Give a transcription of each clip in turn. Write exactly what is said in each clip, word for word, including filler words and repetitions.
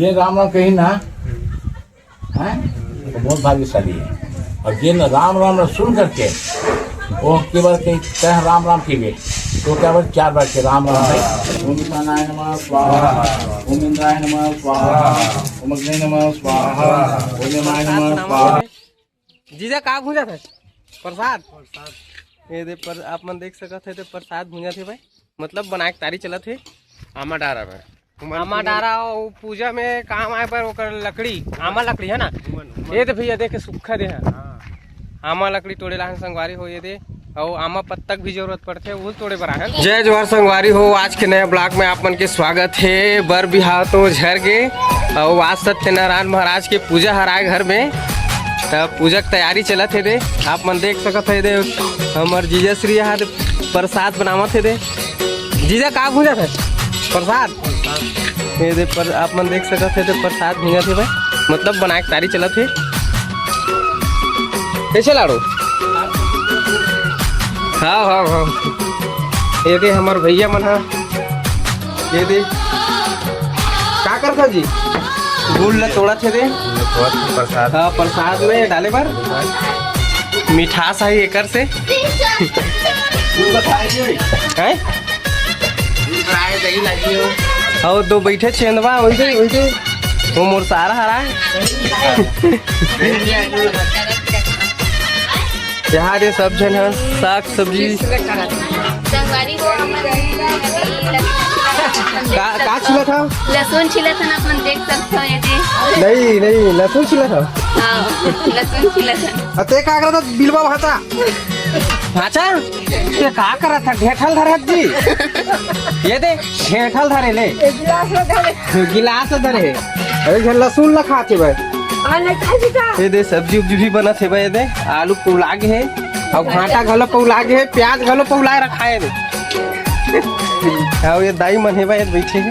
ये राम राम कही ना, हैं? तो बहुत भाग्यशाली है। और जिन राम राम न सुन करके वो केवल कहीं तह राम राम की वे, तो क्या बोल, चार बार के राम राम भाई। ओम ईशानाय नमः स्वाहा, ओम इंद्राय नमः स्वाहा, ओम अग्नये नमः स्वाहा, ओम यमाय नमः स्वाहा। जीजा का भूंजत हे? प्रसाद। ये दे पर आप मन देख सकत हे, तो प्रसाद भूंजत हे भाई, मतलब बनाए के तैयारी चलत हे। आमा डारा बर। आमा डारा, वो पूजा में काम आए बर ओकर लकड़ी, आमा लकड़ी है ना। ये दे भैया, देखे सूखा दे है। आमा लकड़ी तोड़े लाहन संगवारी हो, ये दे। अउ आमा पत्ता के भी जरूरत पड़थे, वो तोड़े बर आहन। जय जोहार संगवारी हो, आज के नया ब्लॉग में आप मन के स्वागत हे। बर बिहाव तो झर गे, अउ आज सत्यनारायण महाराज के पूजा हर आए घर में, तब पूजा के तैयारी चलत हे दे। आप मन देख सकत हे दे, हमर जीजा श्री यहाँ दे प्रसाद बनावत हे दे। जीजा का भूंजत हे? प्रसाद। ये दे पर आप मन देख सकत हे, तो प्रसाद भूंजत हे भाई, मतलब बनाए के तैयारी चलत हे। कैसे लाड़ो? हाँ, हाँ, हाँ। ये दे हमर भैया मन हा, ये दे का करत हा जी? गुड़ ला तोड़त हे दे। प्रसाद। हाँ, प्रसाद में डाले बर मिठास आई एकर से। हैं? अउ दो बैठे छेंदवा, वही दे, वही दे। वो मोर सारा हरा है। यहाँ दे सब झन ह साग सब्जी। संगवारी हो, हमन का, का छिलत हव? लहसुन छिलत हन, अपन देख सकत हव ये दे। नहीं, नहीं, लहसुन छिलत हव। हाँ, लहसुन छिलत हन। अ, ते का करत हस, बिलवा भांचा? भांचा? ते का करत हस? ढेठल धरत जी। ये दे, ढेठल धरे ले। गिलास में धरे। गिलास में धरे हे। अरे, ये लहसुन ला खाथे भाई। ये दे, सब्जी उब्जी भी बनत हे भाई, ये दे। आलू पौला गे हे, अउ भांटा घलो पौला गे हे, प्याज घलो पौलाए रखाए हे। अउ ये दाई मन हे भाई, ये बैठे हे।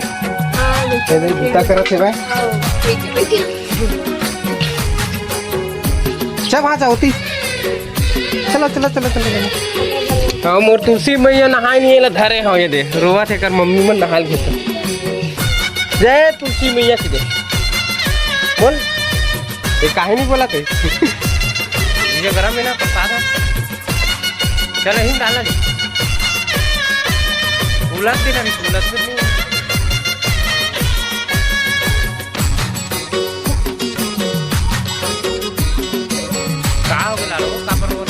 ये दे, जूता करत हे भाई। चल, वहाँ जाओ, ती। चलो, चलो, चलो, चलो, चलो। हाँ, मोर तुलसी मैया नहाए नहीं, एला धरे हो, ये दे, रोवत हे, एकर मम्मी मन नहाल घेत। जय तुलसी मैया की दे। बोल, ये काहे नहीं बोला थे? ये गरम है ना, प्रसाद है। चल, यहीं डालना जी। उलट दे ना, उलट दे नहीं। का हो गया लो, का पर वो?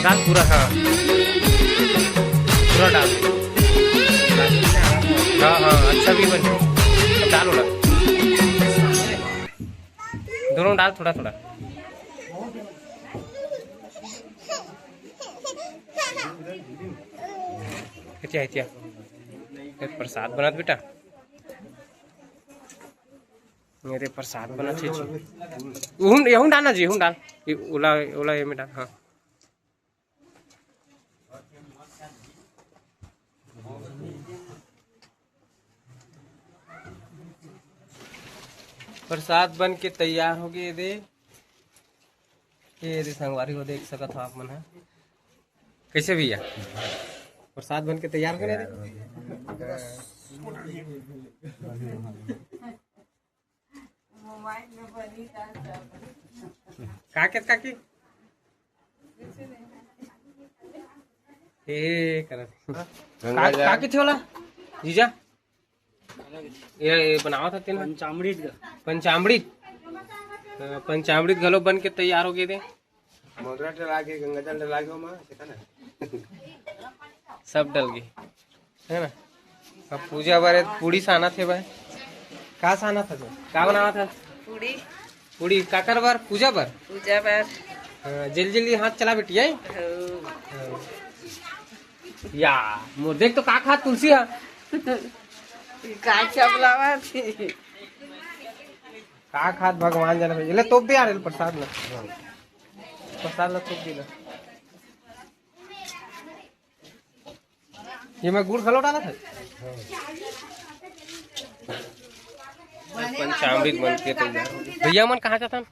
डाल पूरा, हाँ। पूरा डाल। हाँ, हाँ, अच्छा भी बन। डाल उड़ा। दोनों डाल थोड़ा थोड़ा। हितिया, हितिया। ये प्रसाद बनत बेटा। मेरे प्रसाद बनत हे जी। उहुन, यहुन डाल ना जी, यहुन डाल। ये ओला, ओला ये में डाल, हाँ। प्रसाद बन के तैयार हो गए दे। ये दे संगवारी हो, देख सकत हो आप मन ह। कैसे भैया? प्रसाद बन के तैयार हो गए दे। का के, का की? ए, करत। का, का की थी वाला? जीजा? ये, ये बनावत हते ना? पंचामृत का। पंचामृत। हाँ, पंचामृत घलो बन के तैयार हो गए दे। मोदरा डला के, गंगा जल डला के ओमा, देखा ना? सब डल गए, है ना? अब पूजा बर पूड़ी सानत हे भाई। का सानत हे? का बनावत हे? पूड़ी। पूड़ी काकर बर? पूजा बर। पूजा बर। हाँ, जल्दी जल्दी हाथ चला बेटी, आई? हो। हाँ। या, मोर देख तो का खात तुलसी हा। का चपलावा थी? का खात भगवान जाने भाई। ले तोप दे यार, प्रसाद ला। प्रसाद ला तोप दे ला। ये में गुड़ घलो डालत हे। पंचामृत बन के तैयार हो गए। भैया मन कहाँ जाथन?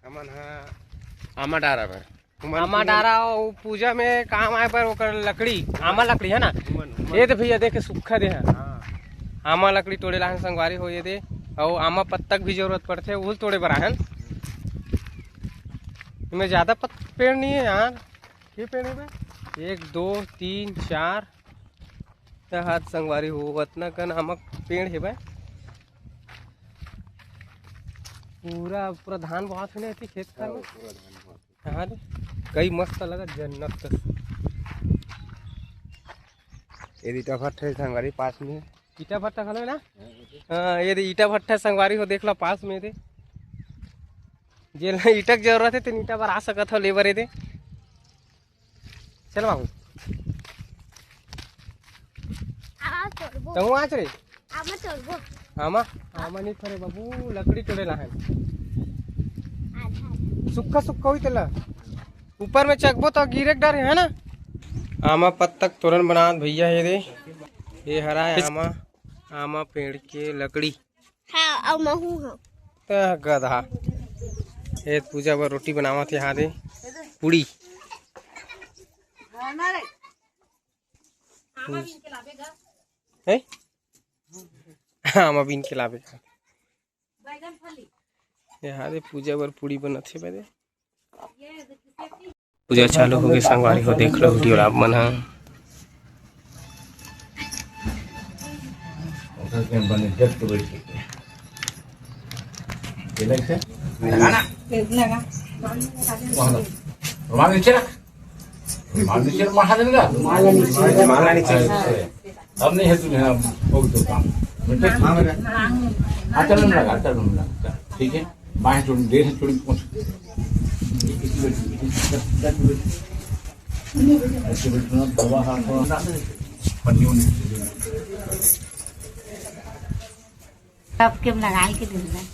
हमन हा आमा डारा बर। आमा डारा, वो पूजा में काम आए बर ओकर लकड़ी, आमा लकड़ी है ना? उमन, उमन। ये तो भैया देखे सूखा दे है। हाँ। आमा लकड़ी टोड़े ला हन संगवारी हो ये दे, अउ आमा पत्ता के भी जरूरत पड़थे, उहू ल तोड़े बर आहन। एमे ज्यादा पत-, पेड़ नहीं है यार, ये पेड़ है बे? एक, दो, तीन, चार, ये हाथ संगवारी हो, अतना कन आमा पेड़ है बे। पूरा, पूरा धान बोआत हे ना एती खेत खार में। हाँ रे, कई मस्त लगा जन्नत कस। ये ईटा भट्ठा है संगवारी पास में। ईटा भट्ठा घलो है ना? हाँ, ये दे ईटा भट्ठा संगवारी हो, देख लो पास में दे। जे ला ईटा के जरूरत है, तेन ईटा बर आ सकत हो, ले बर ये दे। चल बाबू। आ, तोड़बो। तहूँ आच रे। आमा तोड़बो। आमा, आमा नहीं फरे बाबू, लकड़ी टोड़े ला है। आधा, आधा। सुक्खा, सुक्खा होई तेला। ऊपर में चकबो तो गिरे के डर है ना? आमा पत्तक तोरन बनात भैया हे दे। ये हरा है आमा, आमा पेड़ के लकड़ी। हाँ, अउ महू हाँ। तह गधा। ए पूजा बर रोटी बनावत हे, हाँ दे। पूड़ी। हैं? हाँ, आमा बीन के लाबे गा। ये हाँ दे, पूजा बर पूड़ी बनत हे बे दे। पूजा चालू हो गई संगवारी हो, देख लो वीडियो आप मन ह। रुमाल नीचे रख। रुमाल नीचे रख, माथा देने का। रुमाल नीचे। अच्छा। अब नहीं है तुझे, अब हो गया काम। हाँ, चलो ना लगा, चलो ना लगा। ठीक है, बाएं चुड़ी, देह चुड़ी पहुंच। ऐसे बैठो ना, दवा हाथ में ना, पन्नियों ने। सबके लगाए के दिन में।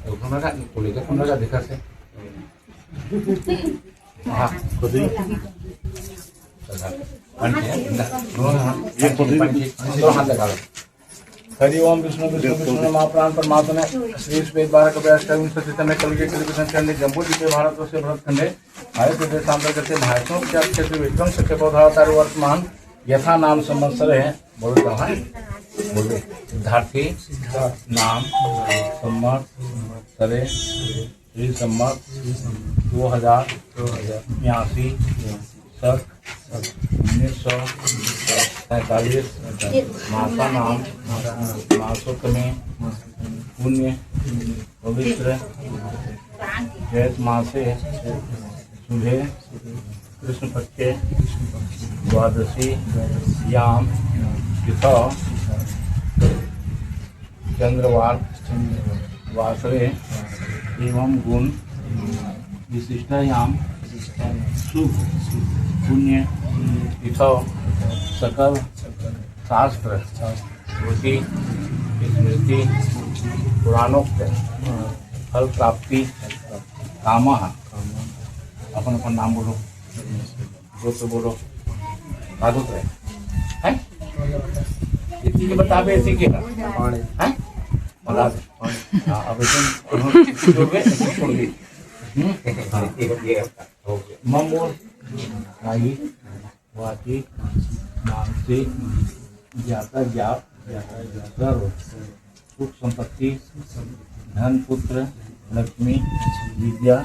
तो कमरा का, कोले का कमरा का देखा से। हाँ, खुद ही। पानी है, ना, दोनों हाथ, ये खुद ही। पानी, पानी, दोनों हाथ लगा लो। हरि ओम विष्णु विष्णु विष्णु नमः प्राण परमात्मा ने श्री श्वेत बारह कपड़े अष्टाविंश सचितन कल के कल के संचरण जम्बू द्वीपे भारत वर्ष भरत खंडे भारत प्रदेश अंतर्गत भारतों के क्षेत्र विक्रम सत्य पौधा वर्तमान यथा नाम संवत्सर है। बोलो क्या है? बोलो। सिद्धार्थी नाम संवत्सरे श्री संवत दो हजार बयासी, सक उन्नीस सौ सैंतालीस, मासा नाम मासोत्तमे पुण्य पवित्र चैत मासे शुभे कृष्ण पक्षे द्वादशी याम तिथौ चंद्रवार वासरे एवं गुण विशिष्टायाम शुभ पुण्य तिथौ सकल शास्त्र श्रुति स्मृति पुराणोक्त फल प्राप्ति कामः। अपन अपन नाम बोलो। जोर से बोलो। साधु तो है। हैं? इसी के बताबे, इसी के ना। हैं? बता दे। हाँ, अब इसे जोड़ के, इसे छोड़ दे। हम्म? हाँ। मम बोल। आई। वाचिक, मानसिक, ज्ञाता ज्ञाप, सर्व सुख संपत्ति, धन पुत्र, लक्ष्मी, विद्या,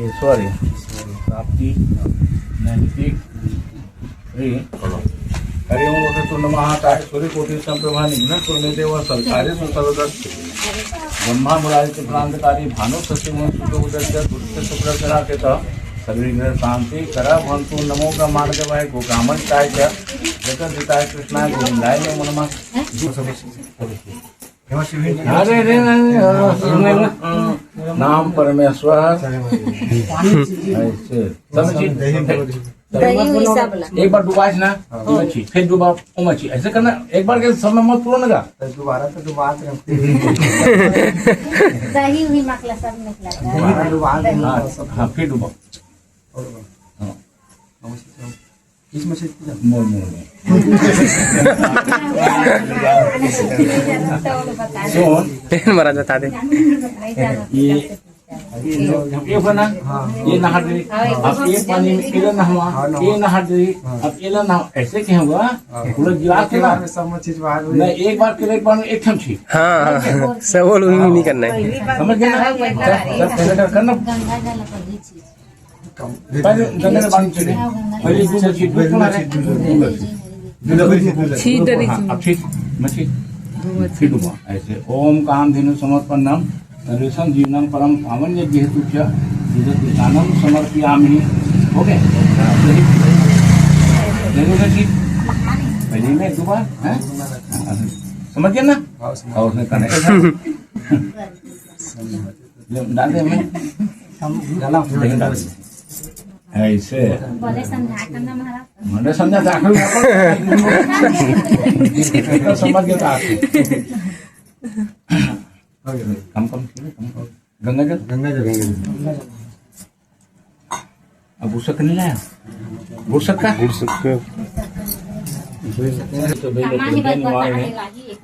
ऐश्वर्य, प्राप्ति, नैतिक, श्री हरि ओम वक्रतुंड महाकाय सूर्य कोटि संप्रभा निर्विघ्नं कुरु मे देव सर्वकार्येषु सर्वदा। ब्रह्मा मुरारी त्रिपुरांतकारी भानु शशि मोहन सूर्य उदय गुरु शुक्र करा के तो सभी ग्रह शांति करा भवंतु। नमो ब्रह्मांड के वाय गो ब्राह्मण काय च जगत हिताय कृष्णाय गोविंदाय नमो नमः। अरे, अरे, अरे, अरे, सुन ले ना। नाम परमेश्वर। ऐसे। सब चीज। दही उही सब ला। एक बार डुबा ना, हाँ। मच्छी, फिर डुबा, वो मच्छी। ऐसे करना, एक बार के सब में मत पूरा लगा। तो दोबारा तो डुबा दे। दही उही मखला सब निकला था। दोबारा डुबा दे। हाँ, हाँ, फिर डुबा। और हाँ। नमस्ते। किस मछली की? मोर, मोर, मोर। तो बता दे। सुन। महाराज बता दे। नहीं जाना। ये ये बना, ये नहा दे, अब ये पानी में ये नहवा, ये नहा दे, अब ये नहा, ऐसे क्या होगा? पूरा गिलास के बाद सब चीज बाहर हुई। नहीं, एक बार के लिए पानी एक ठन ठीक। हाँ, हाँ, सब वो नहीं करना है। समझ गए ना? जब, जब पहले कर करना। पहले गंगा जल पानी चले। पहले दो मछली, दो कौन है? दो मछली। छीट डरी हाँ, थी। अब छीट, मछली। फिर डुबा। ऐसे, ओम काम धेनु समर्पणम, सर्वेशम जीवनम परम पावन यज्ञ हेतु च, दूध स्नानम समर्पयामि। हो गए? देखो ना छीट। पहले में डुबा, हैं? समझ गए ना? और उसने कनेक्ट ये डाल दे हमें। हम गला में डाल दे। ऐसे। बोले समझा करना महाराज। मैंने समझा था, आखिर में तो समझ गया था। कम, कम, कम, कम। गंगा जल? गंगा जल, गंगा जल। अब गुड़ शक्कर नहीं लाया? गुड़ शक्कर? गुड़ शक्कर। तो भाई, तो भाई,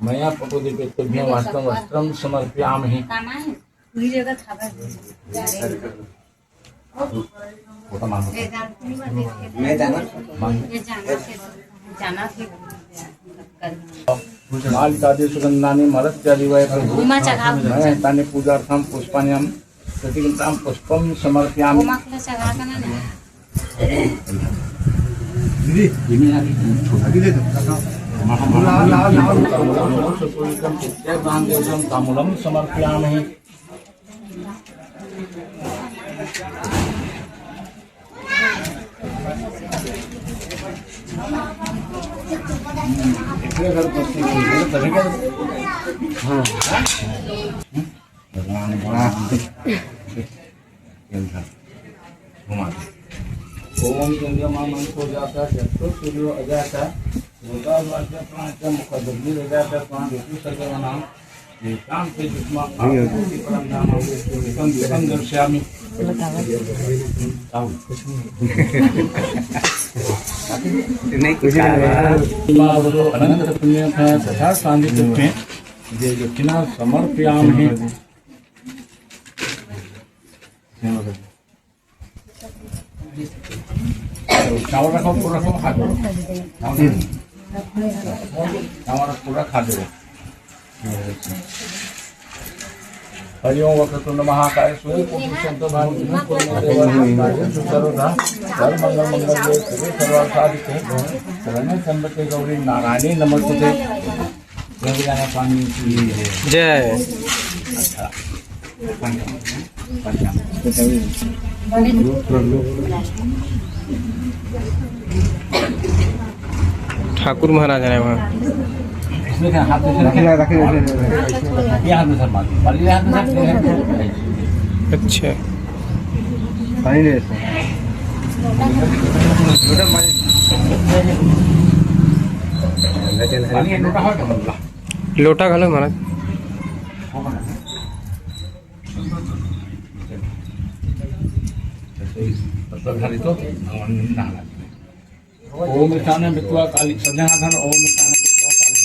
मैं आपको दे के तुझे वास्तव वस्त्रम समर्पयामि। पूरी जगह खाबर। वो तो मानो। मैं जाना। मालिकादि सुगंधानि मरस्यादिव प्रभु। उमा चढ़ाओ। मैं तानि पूजार्थम पुष्पाण्यम प्रतिगृह्णामि पुष्पम समर्पयामि। उमा को चढ़ा के ना। दीदी, दीदी, दे दो। तांबूलम समर्पयामि। हाँ। भगवान, भगवान। घुमा दे। ओम चंद्रमा मंथो जाता, जगतो सूर्यो अजाता, लोकावास्य प्राण च मुखदग्नि रजाता, प्राण ऋतु सर्वनाम, ये काम से जिसमा आप परम नाम, विश्व विश्वम विश्वम दर्श्यामि। आओ। नहीं, कुछ नहीं। अनंत पुण्य का तथा शांति में ये दक्षिणा समर्पयामि। चावल रखो, पूरा रखो, खा दो। चावल पूरा खा दो। हरि ओम वक्रतुंड महाकाय सूर्य कोटि चंद्रभान सर्वदा सर्व मंगल मंगल सर्व साधिके शरण्य त्र्यंबके गौरी नारायणी नमोस्तुते। जय। ठाकुर महाराज आए वहाँ। इसमें क्या हाथ में से रखे? ये हाथ में सर मार दो। और ये हाथ में सर। अच्छा। पानी ले इसमें। पानी है, लोटा हो तो। लोटा घलो महाराज। ओम ईशान मित्वा काली सज्जनाधन, ओम ईशान मित्वा काली।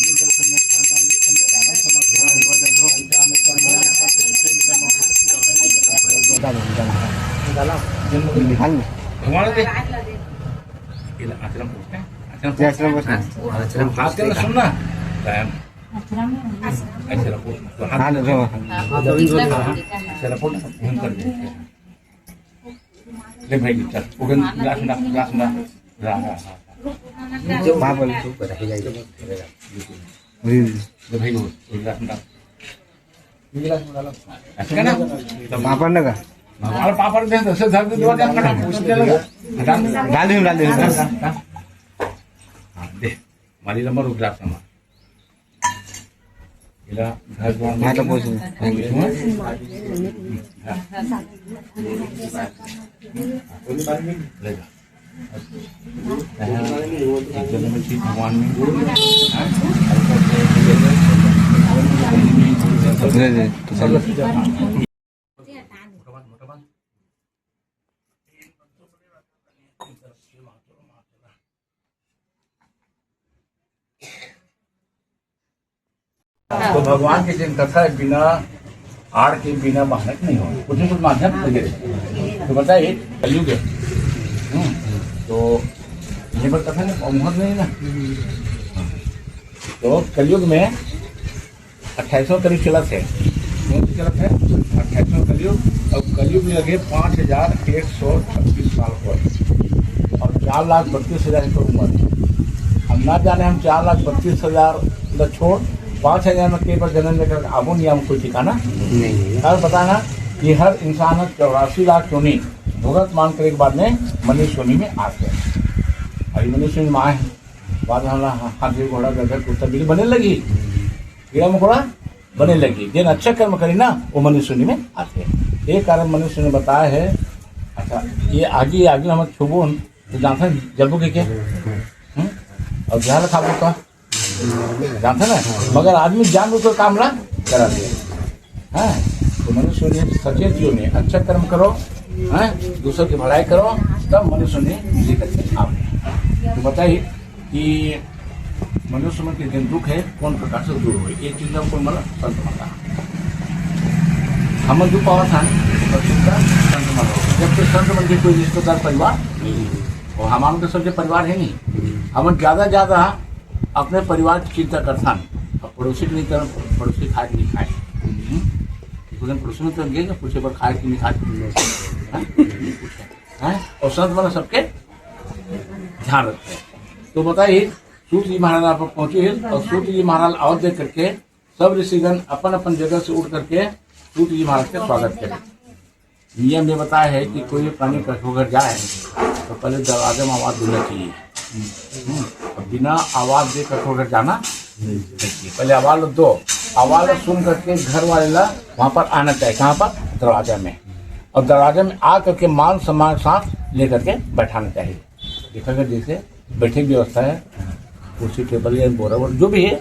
भगवान दे। आश्रम पूछते हैं। आश्रम पूछते हैं। आश्रम पूछते हैं। सुनना। ऐसे रखो। तो हाथ हाँ, रखो। हाँ, हाँ, हाँ। ऐसे रखो ना, घूम कर दे। ले भाई, चल। वो गिलास में डाल, गिलास में डाल। हाँ, हाँ, हाँ। वहाँ पर। जी, जी। ले भाई, वो गिलास में डाल। ये गिलास में डालो। ऐसे ना? पापड़ ना का? अरे पापड़ दे दो, उसे धर दे, दो क्या करना? पूछ के लगा। डाल दे, डाल दे। हाँ, दे। माली नंबर, वो गिलास नंबर। इला घर द्वार में हाँ, तो पूछ ले। ले जा। भगवान में। ले, ले, तो चल। तो भगवान के जिन कथा है, बिना आड़ के बिना बहाने के नहीं हो, कुछ ना कुछ माध्यम लगे रहे। तो बताइए, कलयुग है। हम्म, तो ये बात कथा ना, मुहूर्त नहीं ना। तो कलयुग में अट्ठाईसवाँ कलयुग चलत है। कौन सा चलत है? अट्ठाईसवाँ कलयुग। अब कलयुग में लगे पाँच हजार एक सौ छब्बीस साल हो, और चार लाख बत्तीस हजार की उम्र है। हम ना जाने, हम चार लाख बत्तीस हजार ला छोड़, पाँच हजार में के पर जन्म लेकर आबो नहीं, हम कोई ठिकाना नहीं। और बताना कि हर इंसान चौरासी लाख योनि भुगत मान करे के बाद में मनुष्य योनि में आते हैं। अभी मनुष्य योनि में आए हैं, बाद में हमला हाथी, घोड़ा, गदहा, कुत्ता, बिल्ली बने लगी, कीड़ा मकोड़ा बने लगी। जेन अच्छा कर्म करी ना, वो मनुष्य योनि में आते हैं। ये कारण मनुष्य ने बताया है। अच्छा, ये आगी, आगी हम छुबो न, तो जानते हैं जलबो के क्या? हम्म? और जहर खाबो का? जानते ना? मगर आदमी जान लो तो काम ला करा दे। हाँ, तो मनुष्य ने सचेत योनि, अच्छा कर्म करो, हाँ, दूसरों की भलाई करो, तब मनुष्य योनि निकल के आओ। तो बताइए कि मनुष्य मन के जेन दुख है, कौन प्रकार से दूर होए, ये चिंता को मन संत मन का। हम दुख पावा था, तो चिंता संत मन हो। जब तो संत मन के कोई रिश्तेदार परिवार नहीं है, और हमारे तो सबके परिवार है नहीं। हम ज्यादा ज्यादा अपने परिवार की चिंता करथन, अब पड़ोसी के नहीं करन, पड़ोसी खाए के नहीं खाए। हम्म? तो पड़ोसी में तो गए ना, पूछे पर खाए के नहीं खाए। हैं? नहीं पूछे। हैं? और संत मन सबके ध्यान रखते हैं। तो बताइए, सूत जी महाराज आप पहुंचे हैं और सूत जी महाराज आवत देख करके सब ऋषिगण अपन अपन जगह से उठ करके सूत जी महाराज का स्वागत करें। नियम ये बताया है कि कोई प्राणी कठोर घर जाए तो पहले दरवाजे में आवाज देना चाहिए। हम्म, अब बिना आवाज दे कठोर घर जाना नहीं चाहिए। पहले आवाज दो, आवाज सुन करके घर वाले ला वहां पर आना चाहिए। कहाँ पर? दरवाजा में। और दरवाजा में आ करके मान सम्मान के साथ लेकर के बैठाना चाहिए। देखा कर जैसे बैठे की व्यवस्था है, कुर्सी टेबल या बोरा वोरा जो भी है,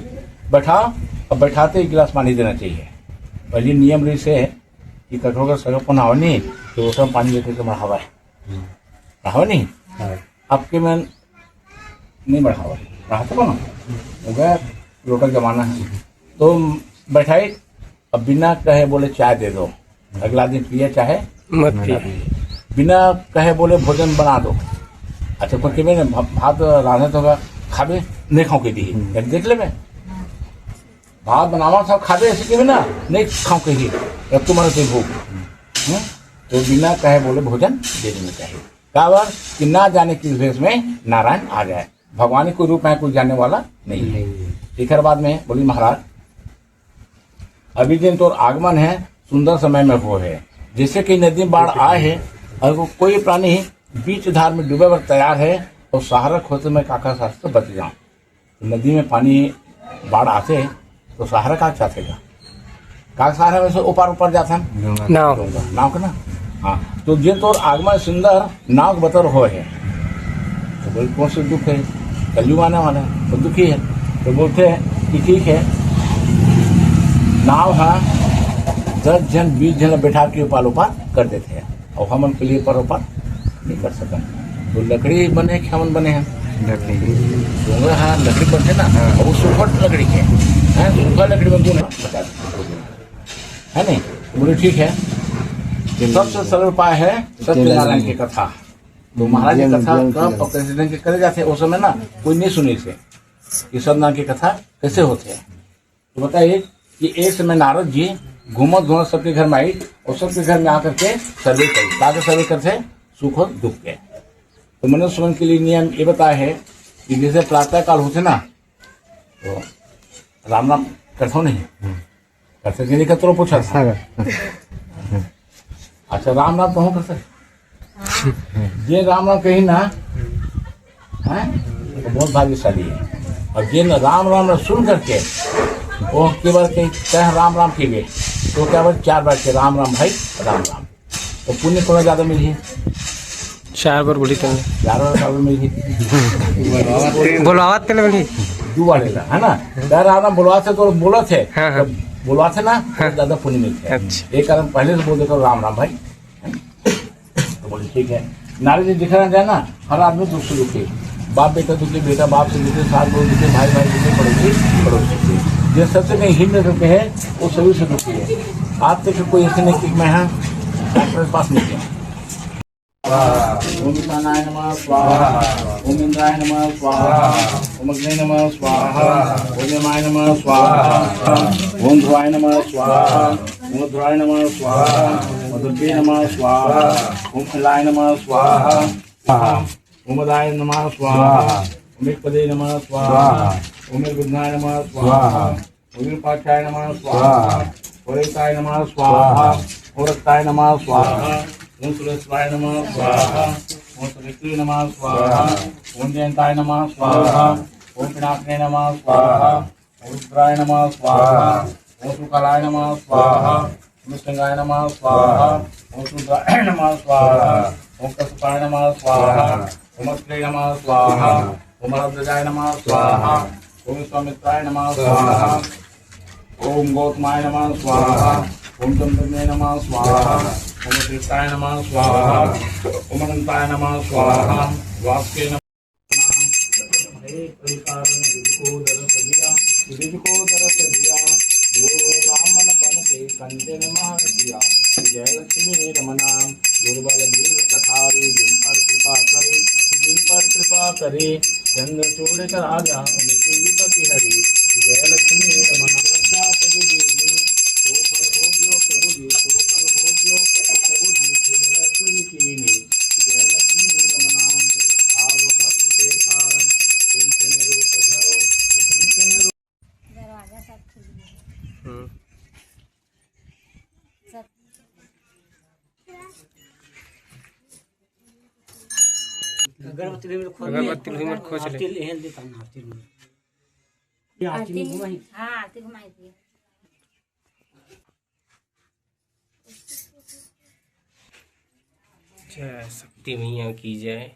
बैठाओ। और बैठाते एक गिलास पानी देना चाहिए। पहले नियम रही से कि कठोर का सगोपन आवे नहीं, तो उसमें पानी लेकर के मढ़ावा है। रहा नहीं? हाँ। आपके में नहीं बढ़ावा है। रहा तो कौन? हो गया, लोटा जमाना है। तो बैठाई, अब बिना कहे बोले चाय दे दो, अगला दिन पिए चाहे मत पिए। बिना कहे बोले भोजन बना दो। अच्छा, कोई कहे ना, भा-, भात रांधे तो होगा, खाबे, नहीं खाओ के दी, हम्म। देख लेबे। भात बनावा सब खाबे, ऐसे कहे ना, नहीं खाओ के ही, अब तुम्हारे से भूख। हम्म? तो बिना कहे बोले भोजन दे देना चाहिए। काबर कि ना जाने किस भेष में नारायण आ जाए। भगवान के रूप में कोई जाने वाला नहीं है। नहीं है। एकर बाद में बोली महाराज, अभी दिन तोर आगमन है, सुंदर समय में हो है। जैसे कि नदी में बाढ़ आए है और वो कोई प्राणी बीच धार में डूबे बर तैयार है और सहारा खोजते में काका साहब से बच जाओ। तो नदी में पानी बाढ़ आथे तो सहारा का चाहथे का? का सहारा में से ओपार ऊपर जाथन? डोंगा। नाव। डोंगा, नाव के ना? हाँ, तो जे तोर आगमन सुंदर नाव के बतर होए है। तो बोले, कौन से दुख है? कलयुग आने वाला है, तो दुखी है। तो बोलते हैं कि ठीक है, नाव हा दस जन, बीस जन बैठा के ओपार ओपार कर देते हैं। अउ हमन के लिए परोपकार नहीं कर सकन। तो लकड़ी बने कि हमन बने हैं? लकड़ी। डोंगा हा लकड़ी बनथे ना, हाँ। अउ वो सूखा लकड़ी के, हैं, सूखा लकड़ी में गुण है, बता दो। है नहीं? बोले, ठीक है। सबसे सरल उपाय है सत्यनारायण की कथा। तो महाराज जी कथा कब और कैसे ढंग के करे जाते, उस समय ना कोई नहीं सुने से कि सत्यनारायण की कथा कैसे होते हैं। तो बताइए कि एक समय नारद जी घूमत घूमत सबके घर में आई और सबके घर में आकर के सर्वे करी। का के सर्वे करथे? सुख और दुख के। तो मनुष्य मन के लिए नियम ये बताया है कि जैसे प्रातः काल होथे ना, तो राम राम करथो नहीं? हम्म। करथे कि नहीं करथो, पूछा था। हाँ। अच्छा, राम राम तो हो करथे। जे राम राम कही ना, हैं, तो बहुत भाग्यशाली है। और जे न राम राम न सुन करके, वो केवल कही, "तैं राम राम कहिबे", तो क्या बोल, चार बार के, "राम राम भाई, राम राम।" तो पुण्य थोड़ा ज्यादा मिली है। चार बार बोली तुमने। चार बार, चार बार मिली है। बोलवावत के मिली। दो बार लेला, है ना? चार राम राम बोलवाथे तो बोलथे। हाँ, हाँ। तो बोलवाथे ना, तो हाँ। ज्यादा पुण्य मिलथे। अच्छा। ये कारण पहले से बोल देता हूँ, "राम राम भाई।" तो बोले, "ठीक है।" नारद जी दिखा जाए ना, हर आदमी दुख से दुखी, बाप बेटा दुखी, बेटा बाप से दुखी, सास बहू दुखी, भाई भाई दुखी, पड़ोसी पड़ोसी दुखी। ये सबसे कहीं हिंद करके है, वो सभी से दुखी है। आज तक कोई ऐसे नहीं कि मैं हाँ डॉक्टर के पास नहीं गया। ओम ईशानाय नमः स्वाहा, ओम इंद्राय नमः स्वाहा, ओम अग्ने नमः स्वाहा, ओम यमाय नमः स्वाहा, ओम ध्रुवाय नमः स्वाहा, ओम ध्रुवाय नमः स्वाहा, ओम दुर्गे नमः स्वाहा, ओम खलाय नमः स्वाहा, ओम अदाय नमः स्वाहा, ओम एकपदे नमः स्वाहा, ओम निर्विघ्नाय नमः स्वाहा, ओम विरूपाक्षाय नमः स्वाहा, ओम रक्ताय नमः स्वाहा, ओम रक्ताय नमः स्वाहा, ओम सुरेश्वराय नमः स्वाहा, ओम सवित्रे नमः स्वाहा, ओम जयंताय नमः स्वाहा, ओम पिनाकिने नमः स्वाहा, ओम रुद्राय नमः स्वाहा, ओम सुकालाय नमः स्वाहा, ओम सिंहाय नमः स्वाहा, ओम शूद्राय नमः स्वाहा, ओम कश्यपाय नमः स्वाहा, ओम अत्रे नमः स्वाहा, ओम भारद्वाजाय नमः स्वाहा, ओम विश्वामित्राय नमः स्वाहा, ओम गौतमाय नमः स्वाहा, ओम चंद्रमे नमः स्वाहा, ओम वशिष्ठाय नमः स्वाहा, ओम अनंताय नमः स्वाहा, वासुके नमः। हे कलिकाल में विधि को दरस दिया, विधि को दरस दिया, घोर ब्राह्मण बन के कंचन मार दिया। जय लक्ष्मी रमना, दुर्बल भील कठारी, जिन पर कृपा करे, जिन पर कृपा करे, चंद्रचूड़ का राजा उनके विपति हरी। जय लक्ष्मी रमना। श्रद्धा सजि दीनी, सो फल भोग्यो प्रभु जी, सो फल भोग्यो प्रभु जी, तेरा तुझ कीनी। जय लक्ष्मी रमना। भाव भक्ति के कारण, चिंतन रूप धरो, चिंतन रूप। दरवाजा सब खुल गया। हम्म। सब अगरबत्ती भी खोल ले। अगरबत्ती भी मत खोज ले। आरती ले, हेल देता हूँ, आरती ले। ये आरती आरती में में? घुमाई। हाँ, आरती घुमाई थी। जय शक्ति मैया की जय।